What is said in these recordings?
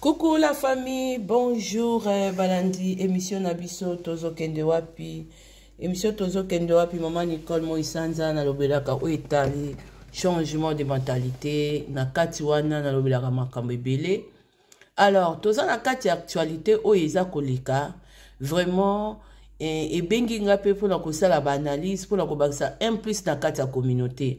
Coucou la famille, bonjour eh, balandi émission na biso tozokende wapi? Émission tozokende wapi maman Nicole Moisanza nalobelaka oyo etali changement de mentalité na kati wana nalobelaka makambo ebele. Alors toza na kati ya actualité oyo eza koleka vraiment eh, ebengi nga mpe mpona kosala baanalyse mpona kobakisa un plus na kati ya communauté.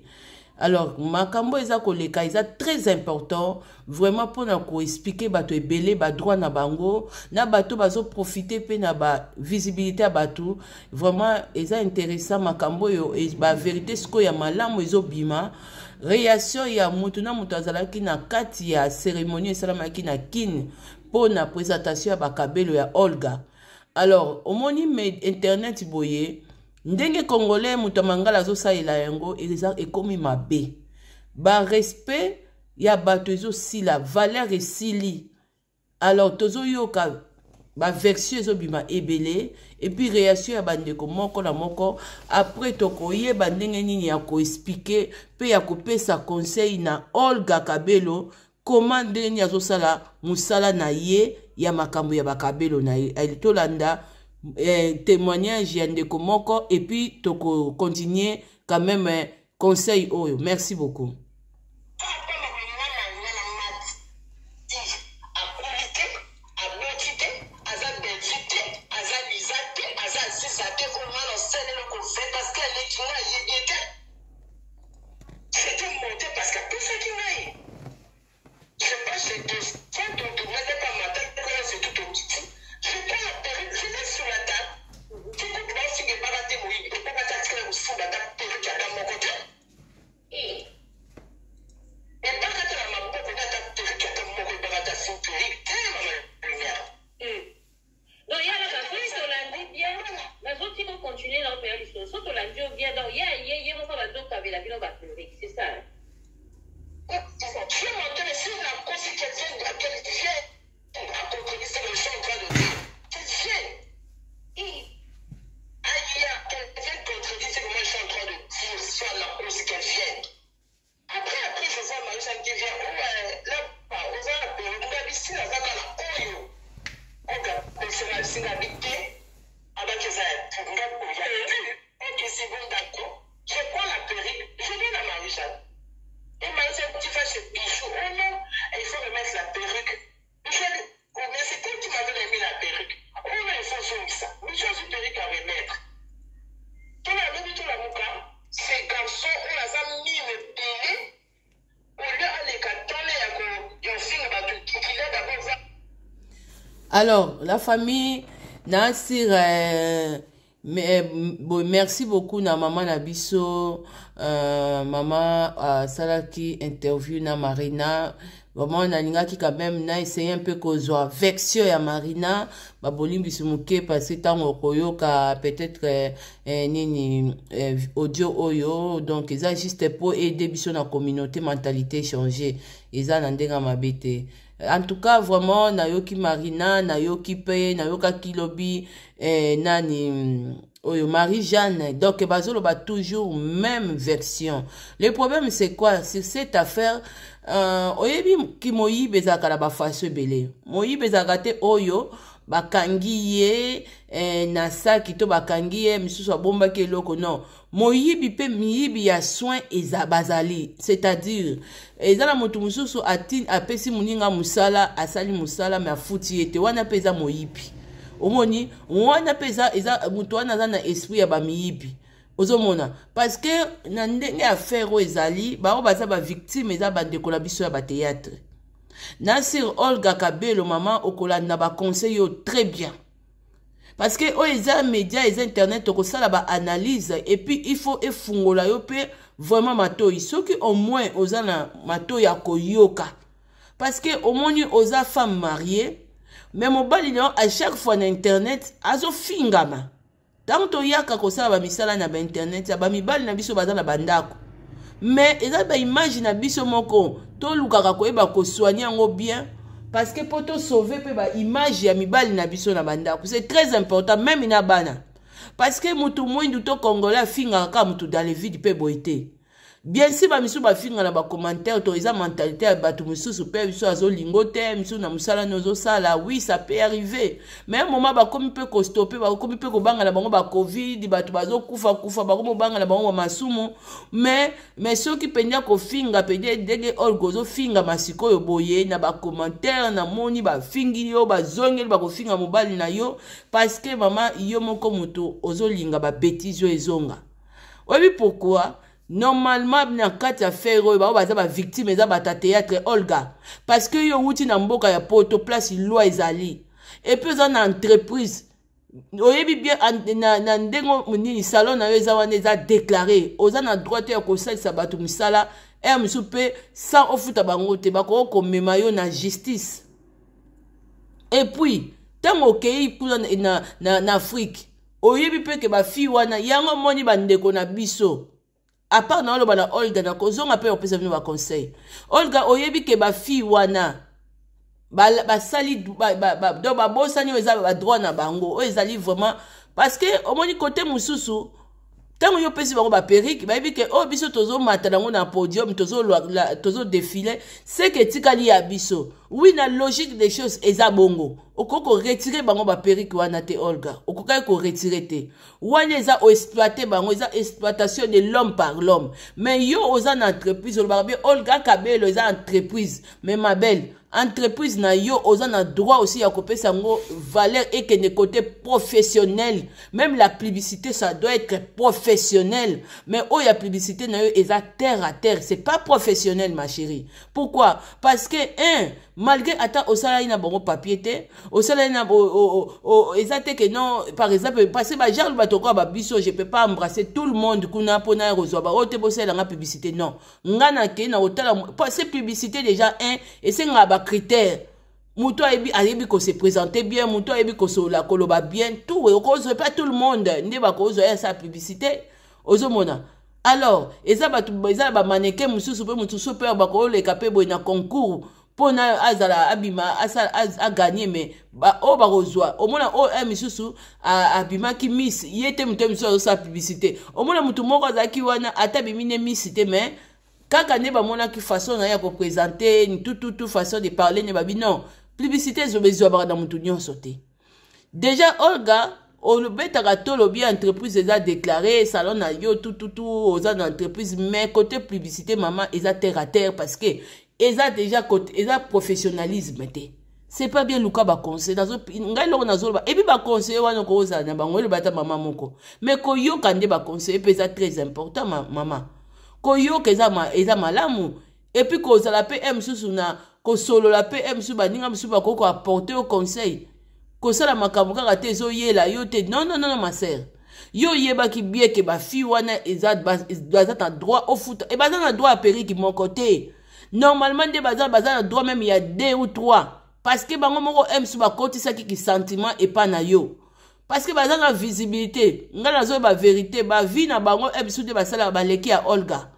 Alors makambo eza koleka eza très important vraiment mpona koexplike bato ebele badroit na bango na bato bazoprofite mpe na bavisibilité ya bato. Vraiment eza intéressant makambo oyo, baverité sikoyo ya malamu ezobima. Réaction ya motu na moto azalaki na kati ya cérémonie esalamaki na Kin mpo na présentation ya bakabelo ya Olga. Alors omoni me internet boye ndenge congolais moto ya mangala azosalela yango eza ekomi mabe, barespect ya bato ezosila, valeur esili. Alors tozoyoka baversion ezobima ebele epuis réaction ya bandeko moko na moko. Après tokoyeba ndenge nini ya koexplike mpe ya kopesa conseil na Olga Kabelo koma ndenge nini azosala mosala na ye ya makambo ya bakabelo na ye. Tolanda témoignage ya ndeko moko epuis tokocontinue quand même conseil oyo. Merci beaucoup. Alors, la famille, Nasir, bon, merci beaucoup na maman na biso, maman asalaki interview na Marina. Vraiment, nalingaki quand même na essayer un peu kozwa version ya Marina, babolimbisi moke parce que ntango okoyoka peut-être nini audio oyo, donc eza juste po aider biso na communauté, mentalité changer, eza na ndenge mabe te. En tout cas vraiment nayoki Marina, nayoki mpe nayokaki lobi nani oyo Marie-Jeanne, donc bazoloba toujours même version. Le problème c'est quoi sur cette affaire? Oyebi ki moyibi ezalaka na bafaso ebele. Moyibi ezalaka te oyo bakangi ye na saki to bakangi ye misusu abombaki eloko, non. Moyibi mpe miyibi ya soin eza bazali, c'est-à-dire eza na moto mosusu apesi moninga mosala, asali mosala me afuti ye te, wana mpe eza moyibi. Omoni wana mpe eza moto wana aza na esprit ya bamiyibi. Ozomona parce que na ndenge affaire oyo ezali, bango baza bavictime, eza bandeko na biso ya bathéâtre. Nasir Olga Kabelo, mama okolanda baconseil oyo très bien parce que oyo eza média, eza internet, tokosala baanalyse et puis il faut efungola yo mpe vraiment matoi, soki au moins oza na matoi ya koyoka. Parce que omoni oza femme mariée mais mobali na yo à chaque fois na internet azofingama. Ntango toyaka kosala bamisala na bainternet ya bamibali na biso baza na bandako, mais eza baimage na biso moko tolukaka koyeba kosoigne yango bien parce que po tosauve mpe baimage ya mibali na biso na bandako, c'est très important même na bana. Parce que motu mwindu to congolais afingaka kaka motu dans le vide mpe boye te. Bien sûr, bamisusu bafinga na bacommentaire to eza mentalité ya bato mosusu mpe biso azolingo te, misusu na mosala ni ozosala. Oui, ça peut arriver, mais un moment bakomi mpe kostopper, bakomi mpe kobanga na bango bacovid, bato bazokufa kufa, bakomi kobanga na bango bamasumu. Mais soki mpenza kofinga mpenza ndenge Olga ozofingama sikoyo boye na bacommentaire, namoni bafingi yo, bazongeli, bakofinga mobali na yo, parce que mama, yo moko moto ozolinga babêtises oyo ezonga. Oyebi pourquoi? Normalement, na kati ya affaire oyo, bao baza bavictime eza bato ya théâtre, Olga, parce que yo owuti na mboka ya Poto, place loi ezali, et puis oza na entreprise. Oyebi bien na ndenge nini salon na yo eza wana, eza déclaré. Oza na droit te ya kosalisa bato mosala ere mosusu mpe sans ofuta bango te, bakoki komema yo na justice. Et puis ntango okei kuna na Afrique, oyebi mpe ke bafille wana yango omoni bandeko na biso. À part na oloba na Olga, na kozonga mpe opesa bino baconseil. Olga, oyebi ke bafille wana basali donc babosani oyo eza badroit na bango, oyo ezali vraiment, parce que omoni kote mosusu, ntango yo opesi bango baperruque, bayebi ke oyo biso tozomata nango na podium, tozodéfiler, seke etikali ya biso. Oui, na logique des choses eza bongo. Okoki koretirer bango baperruque wana te. Olga, okokaki koretirer te. Wana eza oexploiter bango, eza exploitation de l'homme par l'homme. Mais yo oza na entreprise, olobaka bien Olga Kabelo eza entreprise. Mais ma belle, entreprise na yo, oza na droit aussi ya kopesa yango valeur, ekende côté professionnel. Même la publicité, ça doit être professionnel. Mais oyo ya publicité na yo eza terre à terre, c'est pas professionnel, ma chérie. Pourquoi? Parce que un, malgré ata osalaki na bango papier te, osalaki na eza te ke non, par exemple, parce que bagenre bato koya babiso, je peux pas embrasser tout le monde kuna mpona ya kozwa baoyo te bosalelanga publicité. Non, nga nakei na kotala, parce que publicité déjà un esengaka bacritère: moto ayebi kose présenter bien, moto ayebi kosolola, koloba bien, tout. Okozwa pas tout le monde nde bakozwa ya sa publicité. Ozomona alors eza bato, eza na bamannequin mosusu mpe mosusu mpe bakoleka mpe boye na concours mpona azala abima agagner. Mais oyo bakozwa, omona oyo e misusu abimaki miss ye te, moto misusu azosala publicité. Omona motu moko azalaki wana, ata abimi ne miss te, mais kaka nde bamonaki façon na ye ya koprésenter, tututu, façon de parler, ne babi non, publicité ezwamaka na motu nyonso te. Déjà Olga, olobetaka to olobi entreprise eza déclaré, salon na yo, tututu, oza na entreprise, mais côté publicité, mama, eza terre à terre, parce que eza déjà côté eza professionnalisme te. C'est pas bien. Luka baconseil. Ngai eloko nazoloba, et puis baconseil wana okozala na bango, eloba ata mama moko, mais koyoka nde baconseil mpe eza très important. Mama, koyoka eza malamu. Et puis kozala mpe e mosusu na kosolola mpe e mosusu, baninga mosusu bakoki koapporter yo conseil. Kosala makambo kaka te ezoyela yo te. Non, non, non, ma sœur, yo oyebaki bien ke bafille wana eza baza na droit ofuta e, baza na droit ya perruque moko te. Normalement nde baza na droit même ya deux ou trois, parce que bango moko e mosusu bakotisaki kisentiment epa na yo, parce que baza na visibilité. Ngai nazoyeba vérité, bavie na bango e mosusu nde basalaka baleki ya Olga,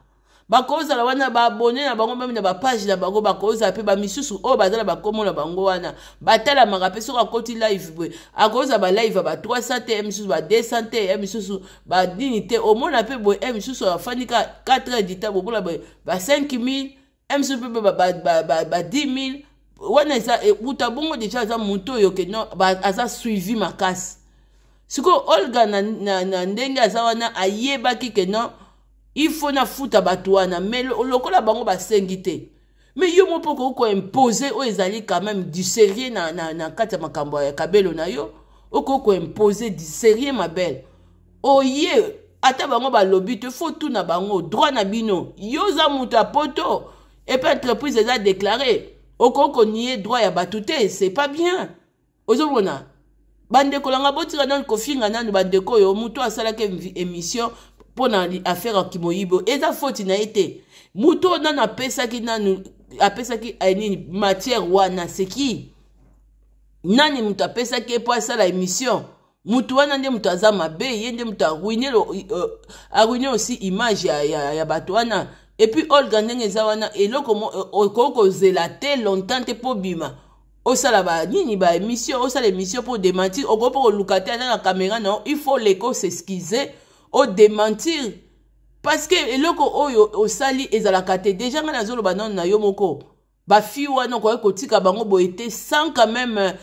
bakozala wana baabonnés na bango, même na bapage na bango, bakozala mpe bamisusu oyo baza na bakombo na bango wana, batalamaka mpe. Soki akoti live boye, akozala balive ya ba 300 te, misusu ba 200 te, misusu banini te. Omona mpe boye, misusu afandi ka 4 heures du temps, bomona boye ba 5000, misusu mpe ba 10 000. Wana eza buta bongo. Déjà aza motu oyo ke non, aza suivi makasi. Sikoyo Olga na ndenge aza wana, ayebaki ke non, il faut nafuta bato wana, mais lokola bango basengi te, mais yo mo mpo okoki koimposer oyo ezali quand même du sérieux na kati ya makambo ya kabelo na yo. Okoki koimposer du sérieux, ma belle. Oye ata bango balobi te, faut tuna bango droit na bino. Yo oza moto ya Poto, et puis entreprise eza déclaré, okoki konier droit ya bato te, c'est pas bien. Ozomona bandeko nanga, botika nanu kofinga nanu bandeko oyo. Moto asalaki émission mpo na affaire ya kimoyibi, eza foti na ye te. Moto oyo nanu apesaki, nanu apesaki nini, matière wana, seki nani moto apesaki ye mpo asala émission, motu wana nde moto aza mabe. Ye nde moto aruiner aussi image ya bato wana. Et puis Olga, ndenge eza wana, eloko okoki kozela te longtemps te mpo bima osala banini, baémission, osala émission mpo démentir. Okoki mpo koluka te ata na caméra na yo, il faut leka os'excuser, odémentir. Parce que eloko oyo osali ezalaka te. Déjà ngai nazoloba nano na yo moko, bafille wana okoki kotika bango boye te sans quand même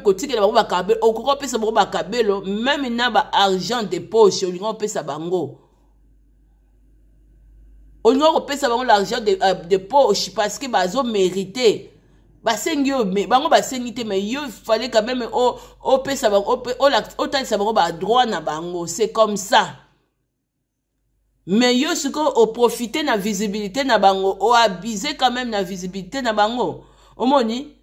kotikela bango bakabelo. Okoki kopesa bango bakabelo, même na baargent de poche. Olinga kopesa bango, olinga kopesa bango l'argent de poche parce que bazomérite. Basengi yo, bango basengi te, mais yo fallait quand même opesa bango, otalisa bango badroit na bango. C'est comme ça. Mais yo sikoyo oprofite na visibilité na bango, oabuse quand même na visibilité na bango, omoni.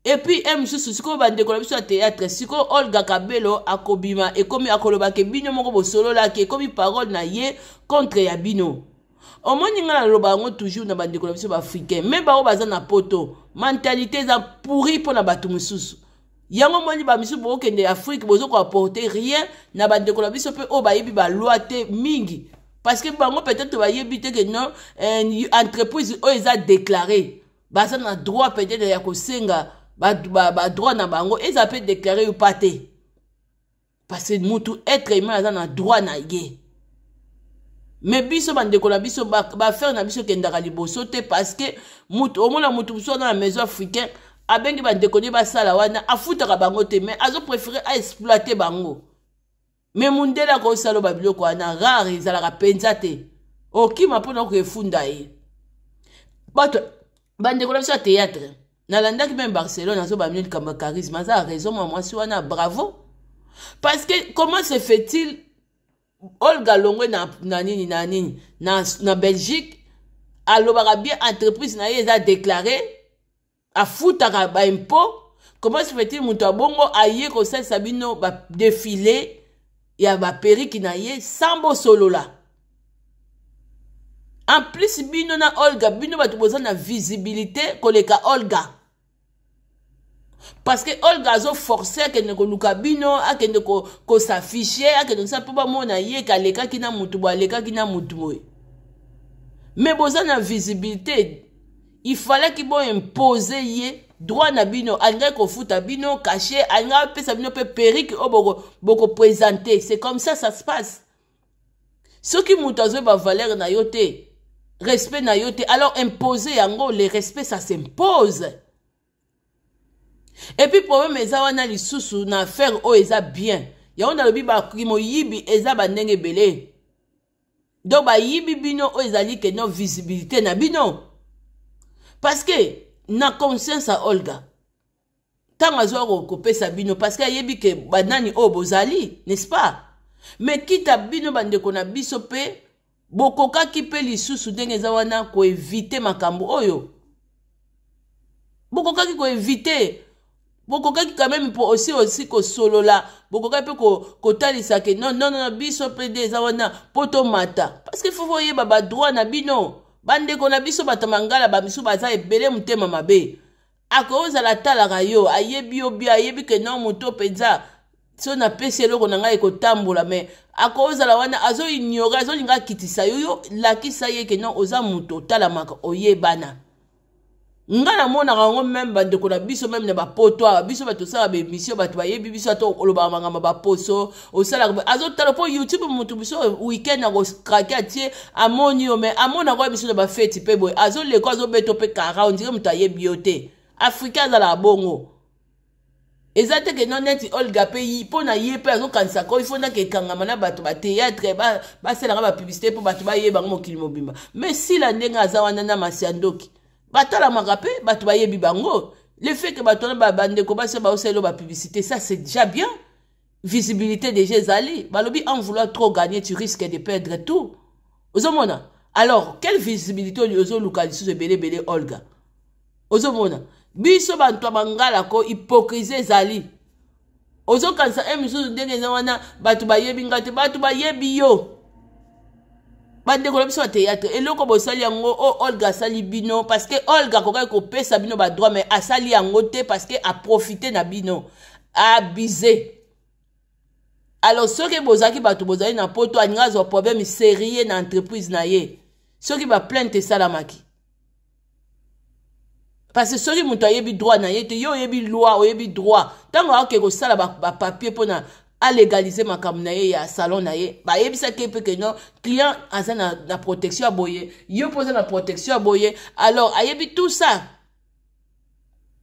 Et puis e mosusu sikoyo, bandeko na biso ya théâtre, sikoyo Olga Kabelo akobima, ekomi akolobaka bino moko bosololaki, ekomi parole na ye contre ya bino. Omoni, ngai naloba yango toujours na bandeko na biso baafricain, mais bango baza na Poto, mentalité eza pourri mpo na bato mosusu. Yango moni, bamisusu bokokende Afrique, bozokoapporte rien na bandeko na biso mpe oyo bayebi baloi te mingi, parce que bango peut-être bayebi te ke non, entreprise oyo eza déclaré, baza na droit peut-être ya kosenga badroit na bango, eza mpe déclaré yo pa te, parce que mutu, être humain, aza na droit na ye. Mais biso, bandeko na biso, baaffaire na biso ekendaka liboso te, parce que mutu omona mutu mosusu aza na maison africain, abengi bandeko nde basala wana, afutaka bango te, mais azopréféré aexploite bango. Mais mundele akosala babiloko wana rare, ezalaka mpenza te. Okima mpona okefunda ye. Bato, bandeko na biso ya théâtre, nalandaki même Barcelone, azobamino likambo ya Charisme. Aza raison, mwa mwasi wana, bravo. Parce que comment se fait-il, Olga longwe na nini na nini na Belgique, alobaka bien entreprise na ye eza déclaré, afutaka baimpôt? Comment se fait-il moto abongo aye kosalisa bino badéfilé ya baperruque na ye sans bosolola? En plus, bino na Olga, bino bato boza na visibilité koleka Olga, parce que Olga azoforce akende koluka bino, akende kos'afficher, akende kosala mpo bamona ye kalekaki na mutu boye, alekaki na mutu boye. Mais boza na visibilité, il fallait boimpose ye droit na bino. Alingaki kofuta bino cachet, alingaki apesa bino mpe perruque oyo bokoprésente. C'est comme ça ça se passe. Soki moto azoyeba valeur na yo te, respect na yo te, alors impose yango. Le respect, ça s'impose. Et puis problème eza wana lisusu na affaire oyo eza bien. Yango nalobi, moyibi eza bandenge ebele. Donc bayibi bino oyo ezali ke no visibilité na bino, parce que na conscience ya Olga, ntango azwa kopesa bino, parce que ayebi ke banani oyo bozali, n'est-ce pas? Mais kita bino, bandeko na biso mpe, bokokaki mpe lisusu ndenge eza wana koevite makambo oyo. Bokokaki koevite, bokokaki quand même mpo aussi kosolola, bokokaki mpe kotalisa ke non, non, non, biso mpe nde eza wana mpo tomata, parce que faut boyeba badroit na bino. Bandeko na biso, bato mangala, bamisu baza ebele motema mabe. Akozala atalaka yo, ayebi yo bien, ayebi ke non, moto mpenza so napesi eloko na ngai ekotambola, mais akozala wana azoignore, azolinga akitisa yo. Yo lakisa ye ke non, oza moto otalamaka, oyebana. Nga namonaka yango même, bandeko na biso, même na bapoto awa, biso bato osalaka baémission, bato bayebi biso. Ata olobaka makambo baposo osalaka, azotala mpo YouTube. Motu biso weekend akokrake, atie, amoni yo, mais amonaka oyo biso na bafeti mpe boye, azoleka, azobeta mpe kara, on dirait moto ayebi yo te. Africain azalaka bongo. Eza te ke no neti Olga mpe mpo na ye mpe azokanisaka oyo ifo ndaka ekangama na bato batéâtre, basalaka bapublicité mpo bato bayebango mokili mobimba. Mais sila ndenge aza wana na masi ya ndoki, batalamaka mpe, bato bayebi bango. Le fait que bato wana, bandeko basi baosalela bapublicité, ça c'est déjà bien, visibilité déjà ezali. Balobi, en vouloir trop gagner, tu risques de perdre tout. Ozomona? Alors quelle visibilité ozoluka lisusu ebele ebele, Olga? Ozomona, biso bato ya bangala ko hypocrisie ezali. Ozokanisa e misusu ndenge eza wana, bato bayebi nga te, bato bayebi yo. Bandeko na biso ya théâtre, eloko bosali yango oyo Olga asali bino, parce que Olga akokaki kopesa bino badroit, mais asali yango te parce que aprofite na bino, aabuse. Alors soki bozalaki bato bozali na Poto, alingi azwa problème sérieux na entreprise na ye soki baplainte esalamaki, parce que soki moto ayebi droit na ye te, yo oyebi loi, oyebi droit, ntango aoke kosala bapapier mpona Alégaliser makambo na ye ya salon na ye. Bayebisaki ye mpe ke non, client aza na protection ya boye, yo mpo oza na protection ya boye. Alors ayebi tout ça,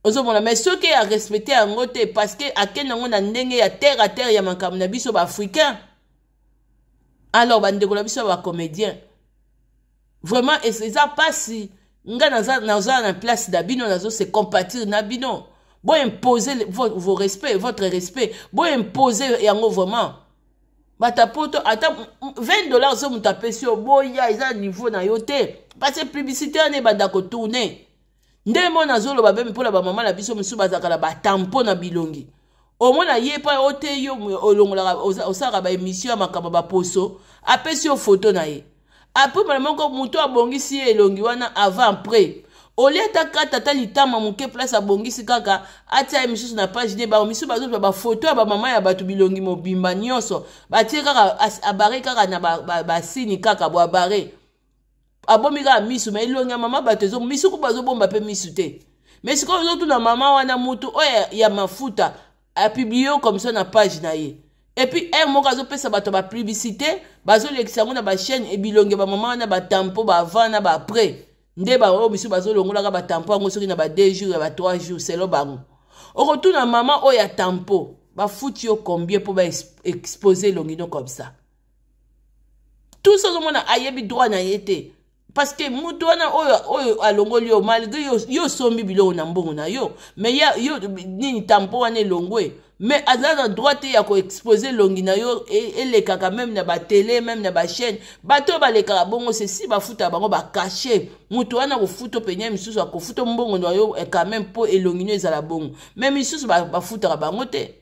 ozomona. Mais soki arespecte yango te, parce que akende yango na ndenge ya terre à terre ya makambo na biso baafricain. Alors bandeko na biso ya bacomédien, vraiment eza mpasi. Nga naza na place na bino, nazo se compatir na bino. Boimpose vos respect, votre respect, boimpose yango vraiment. Bato poto, ata 20 $ so moto apesi yo, boya, eza niveau na yo te, parce que publicité wana ebanda kotourner. Nde mo nazoloba beme mpona bamama na biso mosusu bazalaka na batampo na bilongi. Omona ye mpa o te, yo olongolaka, osalaka baémission ya makambo baposo, apesi yo foto na ye. Après mbala moko moto abongisi ye elongi wana avant, après olie ata kata ata litama moke place, abongisi kaka, atia ye misusu na page ne. Bango misusu bazozwa bafoto ya bamama ya bato, bilongi mobimba nyonso batie kaka, abare kaka na basini kaka bo abare, abomi kaka misu, ma elongi ya mama bato ezo misu ku bazobomba mpe misu te. Mais sikoyo ozotuna mama wana, mutu oyo ya mafuta apublier comme ça na page na ye, et puis heure moko azopesa bato bapublicité, bazolekisa yango na bachaîne, ebilongi ya bamama wana, batampo baavant na baaprès. Nde baoyo misu bazolongolaka batampo yango soki na ba 2 jours, ya ba 3 jours, selon bango. Okotuna mama oyo ya tampo, bafuti yo combien mpo baexpose elongi no comme ça? Tout ça, ozomona ayebi droit na ye te, parce que mutu wana oyo alongoli yo, malgré yo osombi biloko na mbongo na yo, mais ya yo nini, tampo wana elongwe, mais aza na droit te ya koexpose elongi na yo. Elekaka même na batele, même na bachaîne. Bato oyo balekaka bongo, ceci bafutaka bango bacachet. Moto wana kofuta penya, misusu akofuta mbongo na yo quand même mpo elongi no ezala bongo, mais misusu bafutaka bango te.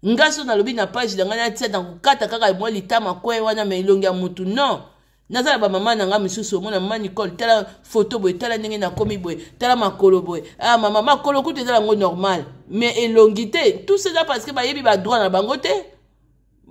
Nga so nalobi na page na ngai, natia na kokata kaka mwa litama kwe wana, mais elongi ya mutu, non. Naza na bamama na nga misusu, omona mama Nicole, tala foto boye, tala ndenge nakomi boye, tala makolo boye. Ah mama, makolo kutu eza yango normal, mais elongi te. Tout ça parce que bayebi badroit na bango te.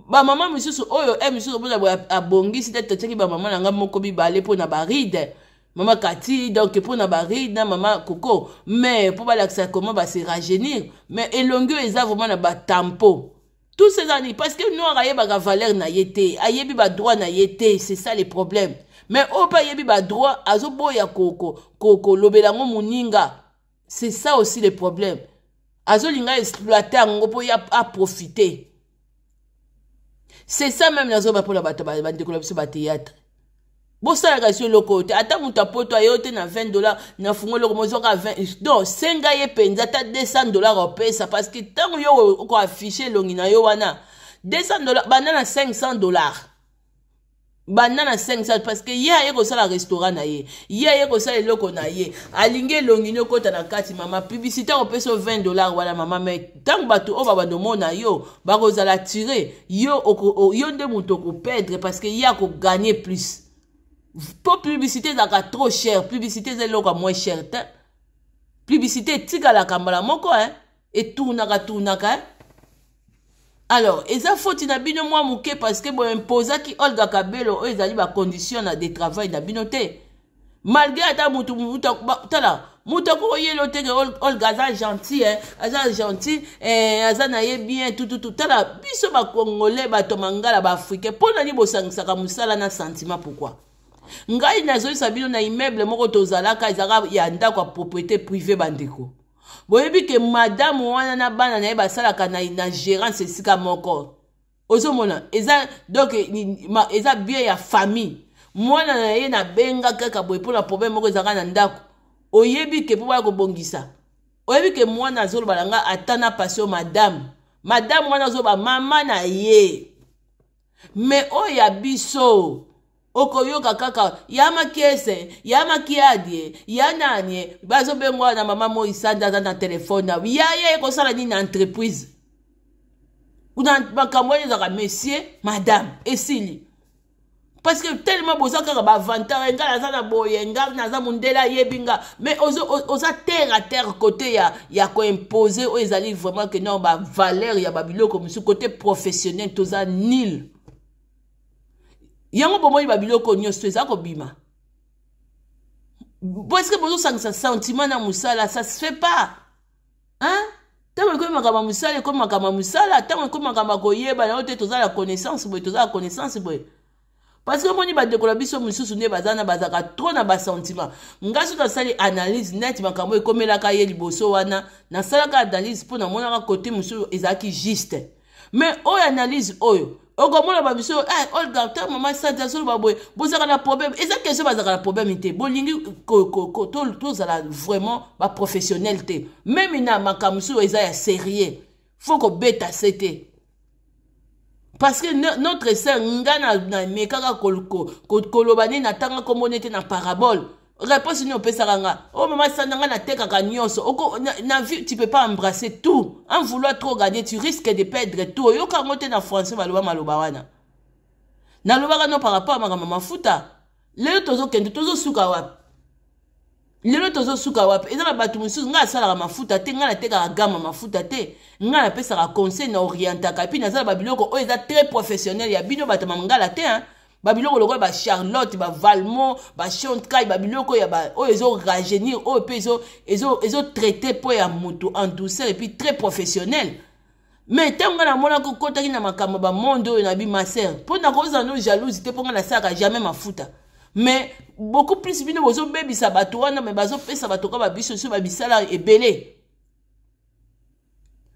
Bamama misusu oyo e misusu mpona boye abongisi te. Totiaki bamama na nga moko mibale mpona barides, mama Kati, donc mpona barides na mama Koko, mais mpo balakisa comment base rajeunir. Mais elongi oyo eza vraiment na batampo, tout ces années, parce que noir ayebaka valeur na ye te, ayebi badroit na ye te, c'est ça le problème. Mais oyo mpe ayebi badroit, azoboya kolobela yango moninga, c'est ça aussi le problème. Azolinga exploiter yango mpo ye aprofite. C'est ça même nazoba mpona bato, bandeko na biso bathéâtre. Bosalaka so eloko oyo te. Ata moto apoto aye te na 20 $, na fungo eloko mozwaka 20, donc senga ye mpenza ata 200 $ opesa, parce que ntango yo okoaffiche elongi na yo wana, 200 $, banda na 500 $, banda na 500, parce que ye aye kosala restaurant na ye, ye aye kosala eloko na ye, alingi elongi ni okota na kati. Mama, publicité akopesa yo 20 $ wana, mama, mais ntango bato oyo babanda omona yo, bakozala tire yo, yo nde moto okoperdre, parce que ye akogagner plus, mpo publicité ezalaka trop cher. Publicité eza eloko ya moins cher te. Publicité etikalaka mbala moko, hein? Etournaka tournaka, hein? Alors eza foti na bino mwa moke, parce que boimposaki Olga Kabelo oyo ezali bacondition na de travail na bino te. Malgré ata mutu, tala, moto akoyela te ke Olga aza gentil, eh, aza gentil, eh, aza na ye bien tututu. Tala, biso bacongolais, bato mangala, baafricain, mpo nani bosangisaka mosala na sentiment? Pourquoi? Ngai nazoyisa bino, na immeuble moko tozalaka, ezalaka ya ndako ya propriété privée. Bandeko, boyebi ke madame wana na bana na ye basalaka na gérance esika moko. Ozomona, eza donc eza bien ya famille. Mwana na ye nabenga kaka boye mpona problème moko ezalaka na ndako. Oyebi ke mpo baya kobongisa, oyebi ke mwana azoloba na nga ata na passion, madame wana azoloba mama na ye. Mais oyo ya biso, okoyoka kaka ya makese, ya makiadie, ya nani bazobengwa na mama Moisanda, aza na telefone na ya ye, ekosala nini na entreprise kuna? Makambo wana ezalaka monsieur, madame, esili, parce que tellement boza kaka baavantage. Ngai naza na boye, ngai naza mondele, ayebi nga, mais oza terre à terre côté ya koimpose oyo ezali vraiment ke non, bavaleur ya babiloko mosusu côté professionnel toza nil. Yango bomoni babiloko nyonso eza kobima parce que bozosangisa sentiment na mosala. Ça se fait pas, hein? Ntango ekomi makambo ya mosala, ekomi makambo ya mosala. Ntango ekomi makambo ya koyeba na yo te, toza na connaissance boye, toza na connaissance boye. Parce que omoni, bandeko na biso mosusu nde baza na, bazalaka trop na basentiment. Ngai soki nasali analyse neti makambo ekomelaka ye liboso wana, nasalaka analyse mpo namonaka kote mosusu ezalaki juste. Mais oyo analyse oyo okomona babiso, eh, Olga ta mama Sante azoloba boye, bozalaka na problème. Eza question bazalaka na problème te. Bolingi tozala vraiment baprofessionnel te. Même na makambo mosusu eza ya sérieux, faut kobeta se te, parce que notre sœur, nga namekaka koloba nini, natanga kombo nete na parabole. Réponse nini opesaka nga? O oh, mama Sanda, nga natekaka nyonso. Na vie, tu peux pas embrasser tout. En vouloir trop gagner, tu risques de perdre tout. Oyoka yango te na français, baloba maloba wana. Nalobaka no par rapport ya makambo mafuta. Lelo tozokende, tozosuka wapi? Lelo tozosuka wapi? Eza na bato mosusu. Ngai asalaka mafuta te, ngai natekaka gama mafuta te. Ngai napesaka conseil, na orientaka, et puis naza na babiloko oyo eza très professionnel ya bino bato mangala te, hein? Babiloko lokola bacharlotte, bavalmo, bachonkai, babiloko oyo ezorajeunir, oyo mpe ezotraite mpo ya motu en douceur et puis très professionnel. Mais ntango ngai namonaki okotaki na makambo bamonde oyo, nabi ma sœur, mpo nakozala no jalouse te, mpo ngai nasalaka jamais mafuta. Mais beaucoup plus bino bozobebisa bato wana, mais bazopesa bato ka babiso so babisala ebele,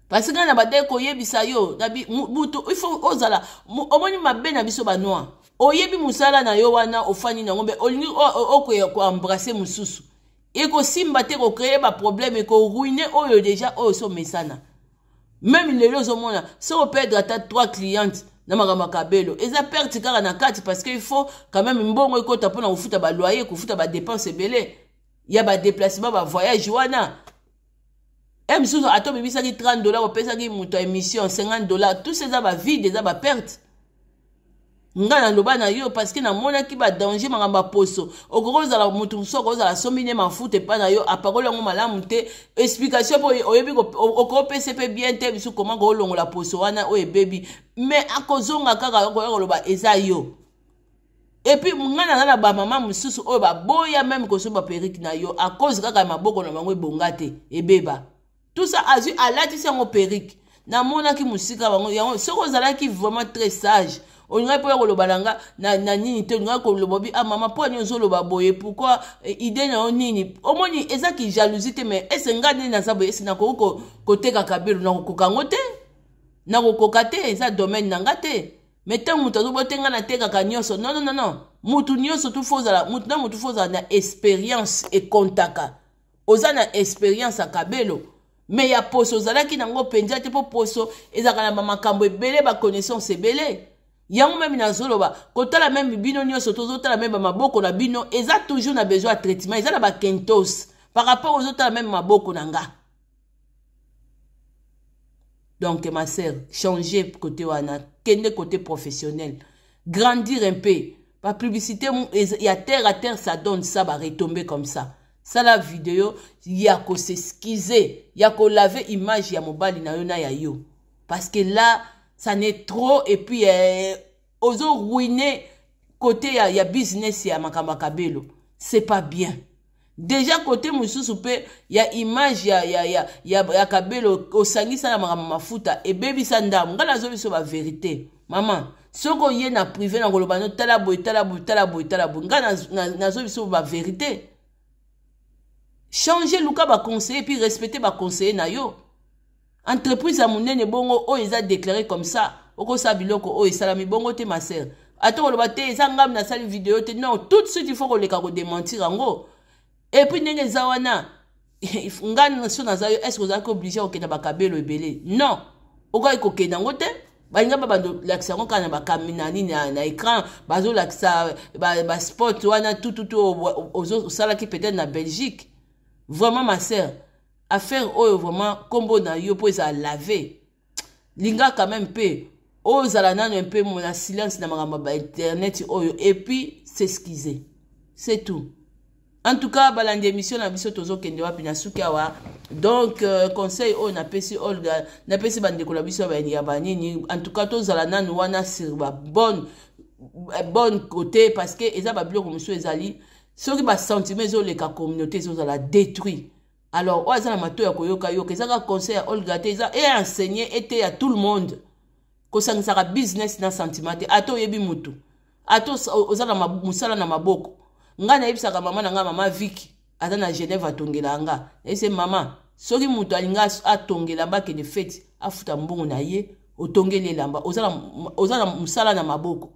parce ngai na badai koyebisa yo mutu, il faut ozala. Omoni mabe na biso banoir, oyebi mosala na yo wana, ofandi nango, mbe olingi okoembrasser mosusu, ekosimba te, kocréer baproblème, ekoruiner oyo déjà oyo so omesana. Même lelo ozomona, soki operdre ata 3 clientes na makambo ya kabelo, eza perte kaka na kati, parce que il faut quand même mbongo ekota mpona kofuta baloyer, kofuta badépense ebele ya badéplacement, bavoyage wana. E mosusu ata obimisaki 30 dollar, opesaki moto ya émission 50 dollar, tout eza bavide, eza baperte. Nga naloba na yo parce que namonaki badanger. Makambo ya poso, okoki ozala motu mosusu, akozala asombi nde mafuta epai na yo, apakoli yango malamu te, explication mpo oyebi okopesa mpe bien te biso koma koolongola poso wana oyo ebebi, mais akozonga kaka okoya koloba eza yo. Et puis ngai naza na bamama mosusu oyo baboya même kosomba perruque na yo à cause kaka ya maboko na bango ebonga te, ebeba, tout ça, azwi alatisi yango perruque. Namonaki mosika bango yango. Soki ozalaki vraiment très sage, olingaki mpo ya koloba na nga na nini te, olingaki koloba bi: "Ah mama, mpo ani ozoloba boye? Pourquoi? Idée na yo nini?" Omoni, ezaki jalousie te, mais ese nga nini naza boye, ese nakoki koteka kabelo, nakokoka yango te, nakokoka te, eza domaine na nga te. Mais ntango moto azoboya te, nga natekaka nyonso, non, non, non, non. Mutu nyonso tu faut ozala mutu na mutu, faut ozala na expérience ekontaka. Oza na expérience ya kabelo, mais ya poso ozalaki nango mpenza te, mpo poso ezalaka na bamakambo ebele, baconnaissance ebele. Yango même nazoloba, kotala même bino nyonso, tozotala même bamaboko na bino, eza toujours na besoin ya traitement, eza na bakentos par rapport ozotala même maboko na nga. Donc ma sœur, changer côté wana, kende côté professionnel, grandir un peu. Bapublicité ya terre à terre, ça donne ça, baretombées comme ça. Sala video ya kos'excuser, ya kolaver image ya mobali na yo na ya yo, parce que là ça n'est trop. Et puis ozo ruiner côté ya business ya makambo ya kabelo, c'est pas bien. Déjà côté mosusu mpe ya image ya kabelo, osangisa na makambo mafuta, ebebisa ndambo. Ngai nazo biso bavérité, mama. Soki oye na privé, na koloba no: "Tala boye, tala boye, tala boye, tala boye." Ngai nazo biso bavérité. Change, luka baconseiller, puis respecte baconseiller na yo. Entreprise ya monene bongo oyo eza déclaré comme ça, okosala biloko oyo esalami bongo te, ma sœur. Ata koloba te eza ngambi nasali video te, non, tout de suite il faut koleka kodémentir yango. Et puis ndenge eza wana, ngai so naza yo, est ce ozalaki obligé kokende bakabelo ebele? Non, okoki kokende yango te. Balinga babandolakisa yango kaka na bakami na nini, na écran, bazolakisa baspot wana tututu osalaki peut-être na Belgique. Vraiment, ma sœur, affaire oyo vraiment, nkombo na yo mpo ezala lave, linga quand même mpe ozala nano mpe na silence na makambo ya bainternet oyo, et puis s'excuser, c'est tout. En tout cas, balandi émission na biso, tozokende wapi na suki awa. Donc conseil oyo napesi Olga, napesi bandeko na biso ya banini, en tout cas tozala nanu wana sur babonne bonne côté, parce que eza babiloko mosusu ezali soki basentiment ezoleka, communauté ezozala détruit. Alors oyo aza na matoi ya koyoka, yoka. Eza kaka conseil ya Olga te, eza e enseigner ete ya tout le monde. Kosangisaka business na sentiment te. Ata oyebi mutu, ata oza na mosala na maboko. Ngai nayebisaka mama na ngai, mama Viki aza na Genève, atongela nga. Nayebise mama, soki moto alingi atongela, bakende feti, afuta mbongo na ye, otongeli elamba, oza na mosala na maboko.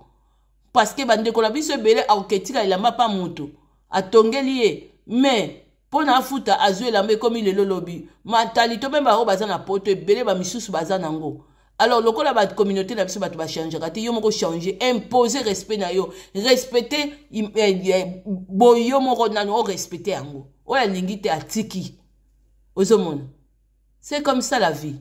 Parce que bandeko na biso ebele akoketika elamba pa moto atongeli ye, mais mpo na afuta, azwi elamba, ekomi lelo lobi matali to mpe bango baza na poto ebele, bamisusu baza nango. Alors lokola bacommunauté na biso bato bachangeaka te, yo moko change, impose respect na yo, respecte boye yo moko nano orespecte yango. Oyo alingi te, atiki. Ozomona, c'est comme ça la vie.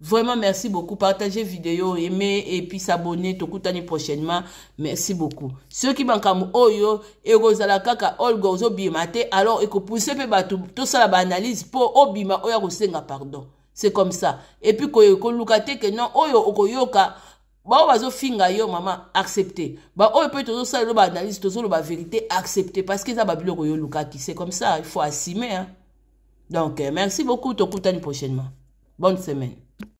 Vraiment, merci beaucoup. Partagez vidéo, aimez et puis s'abonner. Tokutani prochainement. Merci beaucoup. Ceux qui bankamu oyo ekozala kaka Olga ozobima te, alors ekopousse mpe bato tosala baanalyse mpo obima oyo akosenga pardon. C'est comme ça. Et puis koluka te ke non, oyo okoyoka baoyo bazofinga yo, mama, accepte. Baoyo mpe tozosala baanalyse, tozoloba vérité, accepte, parce que eza babiloko oyo olukaki. C'est comme ça, il faut assumer, hein? Donc merci beaucoup, tokutani prochainement. Bonne semaine.